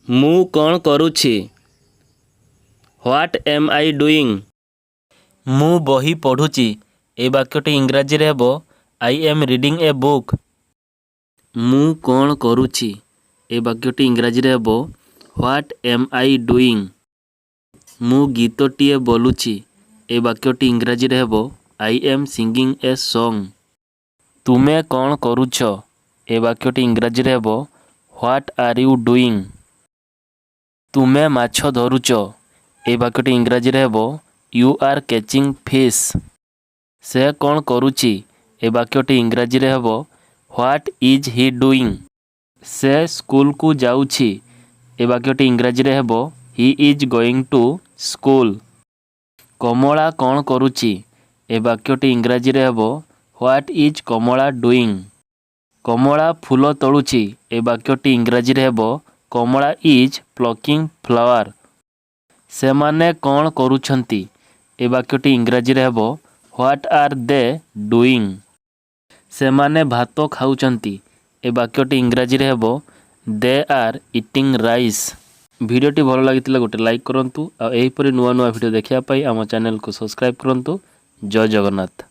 ମୁଁ କ'ଣ କରୁଛି? What am I doing? ମୁଁ ବହି ପଢ଼ୁଛି। ଏ ବାକ୍ୟଟି ଇଂରାଜୀରେ ହେବ, I am reading a book. ମୁଁ କ'ଣ କରୁଛି? ଏ ବାକ୍ୟଟି ଇଂରାଜୀରେ ହେବ, What am I doing? ମୁଁ ଗୀତଟିଏ ବୋଲୁଛି। ଏ ବାକ୍ୟଟି ଇଂରାଜୀରେ ହେବ, I am singing a song. ତୁମେ କ'ଣ କରୁଛ? ଏ ବାକ୍ୟଟି ଇଂରାଜୀରେ ହେବ, What are you doing? ତୁମେ ମାଛ ଧରୁଛ। ଏ ବାକ୍ୟଟି ଇଂରାଜୀରେ ହେବ, You are catching fish. ସେ କ'ଣ କରୁଛି? ଏ ବାକ୍ୟଟି ଇଂରାଜୀରେ ହେବ, What is he doing? ସେ ସ୍କୁଲକୁ ଯାଉଛି। ଏ ବାକ୍ୟଟି ଇଂରାଜୀରେ ହେବ, He is going to school. କମଳା କ'ଣ କରୁଛି? ଏ ବାକ୍ୟଟି ଇଂରାଜୀରେ ହେବ, What is Kamala doing? କମଳା ଫୁଲ ତୋଳୁଛି। ଏ ବାକ୍ୟଟି ଇଂରାଜୀରେ ହେବ, Kamala is plucking flower. ସେମାନେ କ'ଣ କରୁଛନ୍ତି? ଏ ବାକ୍ୟଟି ଇଂରାଜୀରେ ହେବ, What are they doing? ସେମାନେ ଭାତ ଖାଉଛନ୍ତି। ଏ ବାକ୍ୟଟି ଇଂରାଜୀରେ ହେବ, They are eating rice. ଭିଡ଼ିଓଟି ଭଲ ଲାଗିଥିଲେ ଗୋଟେ ଲାଇକ୍ କରନ୍ତୁ ଆଉ ଏହିପରି ନୂଆ ନୂଆ ଭିଡ଼ିଓ ଦେଖିବା ପାଇଁ ଆମ ଚ୍ୟାନେଲକୁ ସବସ୍କ୍ରାଇବ୍ କରନ୍ତୁ। ଜୟ ଜଗନ୍ନାଥ।